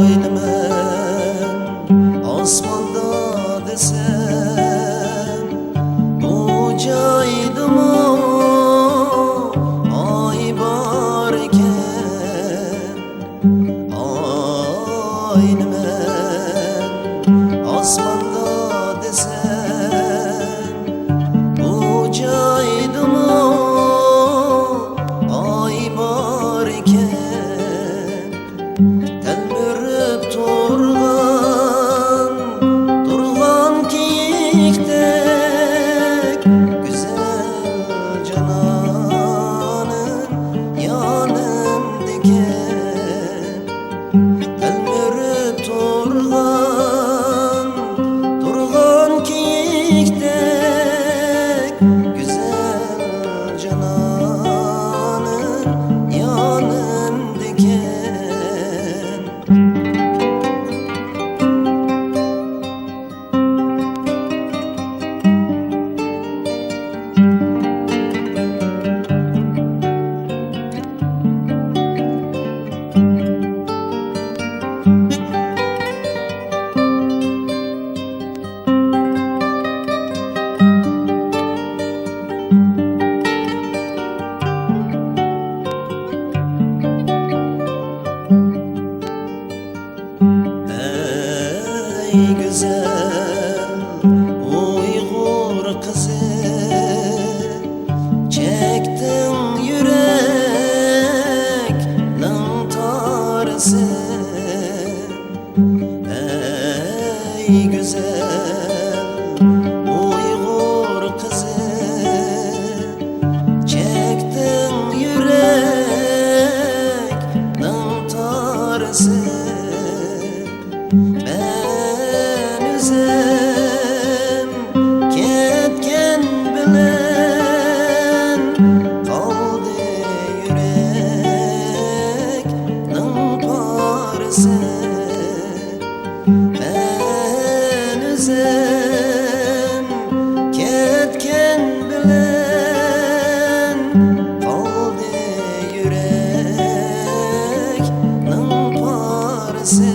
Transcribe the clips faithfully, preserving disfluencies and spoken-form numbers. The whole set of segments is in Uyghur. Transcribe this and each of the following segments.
ئاينىمەن ئاسماندا دېسەم، بۇ جايدىمۇ ئاي باركەن. ئاينىمەن ئاسماندا دېسەم، بۇ جايدىمۇ ئاي باركەن. تەلمۈرۈپ تۇرغان، تۇرغان كېيىكتەك گۈزەل جانانىم يانىمدىكەن. تەلمۈرۈپ تۇرغان، تۇرغان كېيىكتەك گۈزەل جانانىم يانىمدىكەن. ئەي گۈزەل ئۇيغۇر قىزى، چەكتىڭ يۈرەكنىڭ تارىسى. ئەي گۈزەل ئۇيغۇر قىزى، چەكتىڭ يۈرەكنىڭ تارىسى. مەن ئۆزۈم كەتكەن بىلەن قالدى يۈرەكنىڭ پارىسى. مەن ئۆزۈم كەتكەن بىلەن قالدى يۈرەكنىڭ پارىسى.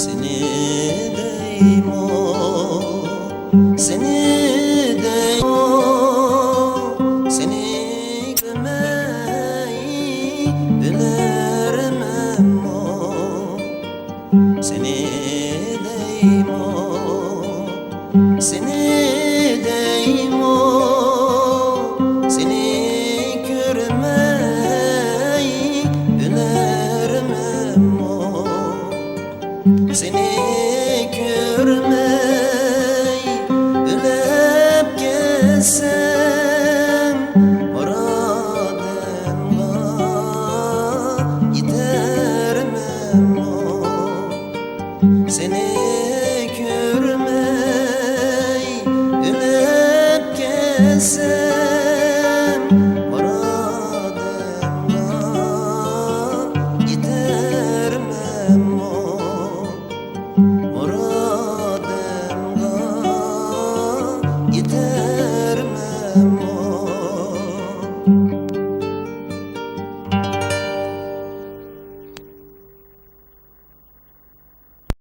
سېنى دەيمۇ، سېنى دەيمۇ، سېنى كۆرمەي ئۆلەرمەنمۇ؟ سېنى دەيمۇ، سېنى دەيمۇ، سېنى كۆرمەي ئۆلەرمەنمۇ؟ سېنى كۆرمەي ئۆلۈپ كەتسەم، مۇرادىمغا يېتەرمەنمۇ؟ سېنى كۆرمەي ئۆلۈپ كەتسەم،